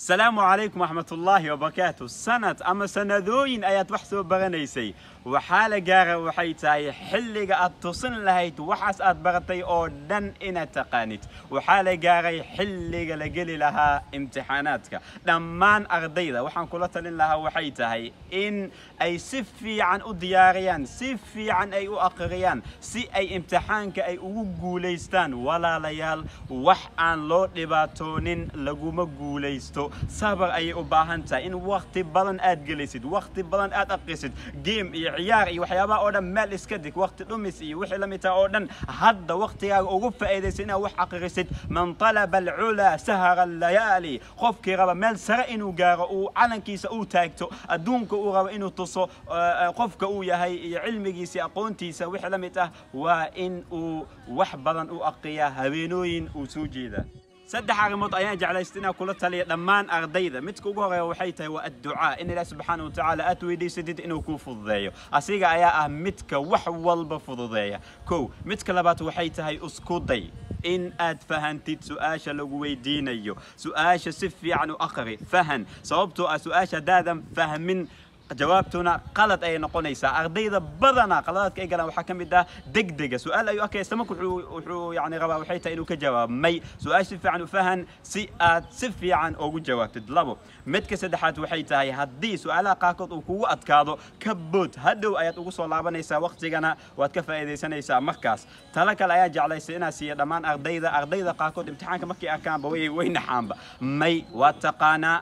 Asalaamu calaykum waraxmatullaahi wabarakaatu. Sanad ama sanadooyin ayaad wax soo baranaysay, waxaa la gaara waxay tahay xilliga aad tusin lahayd waxaas aad baratay oo dhan inaad taqaanid. Waxaa la gaaray xilliga la geli lahaa imtixaanaadka. Dhammaan ardayda waxaan kula talin lahaa waxay tahay in ay si fiican u diyaariyaan, si fiican ay u aqriyaan, si ay imtixaanka ay ugu guulaystaan. Walaalayaal, wax aan loo dhibaatoonin laguma guulaysto. Sabar ayay u baahan tahay in waqti badan aad gelisid, waqti badan aad aqrisid. Game iyo ciyaar iyo waxyaabaha oo dhan meel iska dig, waqti dhumis iyo wixii la mid taha oo dhan. Hadda waqtigaaga ugu faa'iidaysa inaad wax aqrisid. Man talaba alculaa sahara allayaali. Qofkii raba meel sare inuu gaaro, uu calankiisa uu taagto, adduunka uu rabo inuu tuso qofka uu yahay iyo cilmigiisa iyo aqoontiisa wixii la mid ah, waa in uu wax badan u aqriyaa, habeenooyin uu soo jeedaa. Saddex arrimood ayaan jeclaystay inaan kula taliya dhammaan ardayda. Midka ugu horeeya waxay tahay waa adducaa, in Ilaah subxaana watacaala aad weydiisatid inuu kuu fududeeyo. Asiga ayaa ah midka wax walba fududeeya. Kow, midka labaad waxay tahay isku day in aad fahantid su-aasha lagu weydiinayo. Su-aasha si fiican u aqri, fahan, sababtoo ah su-aasha haddaadan fahmin jawaabtuna qalad ayay noqonaysaa. Ardayda badanaa qaladaadka ay galaan waxaa ka mid ah degdega. Su-aal ayuu arkaya, isla marka wuxuu yani rabaa waxay tahay inuu ka jawaabo. May, su-aal si fiican u fahan si aad si fiican ugu jawaabtid. Labo, midka saddexaad waxay tahay haddii su-aalaha qaarkood uu kugu adkaado, ka bood, hadhow ayaad ugu soo laabanaysaa, waqtigana waad ka faa'iidaysanaysaa markaas. Talo kale ayaa jeclaysay inaa siiya dhammaan ardayda. Ardayda qaarkood imtixaanka markay arkaanba way naxaanba. May, waad taqaanaa,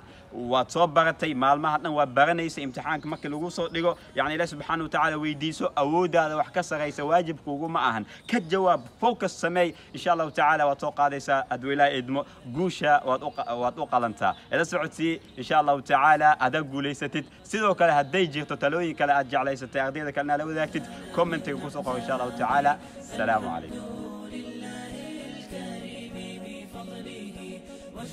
waad soo baratay, maalmaha dhan waad baranaysa. Imtixaanka markii lagu soo dhigo, yani Ilaah subxaana watacaala weydiiso, awooddaada wax ka saraysa waajibkuuguma ahan. Ka jawaab, focus sameey, insha Allahu tacaala waad soo qaadaysaa hadduu Ilaah idmo. Guusha waad u qalantaa. Ila socodsii, insha Allahu tacaala adaa guulaysatid. Sidoo kale hadday jirto talooyin kale aad jeclaysatay ardayda kalena la wadaagtid, commentiga kusoo qoro insha Allahu tacaala. Asalaamu calaykum.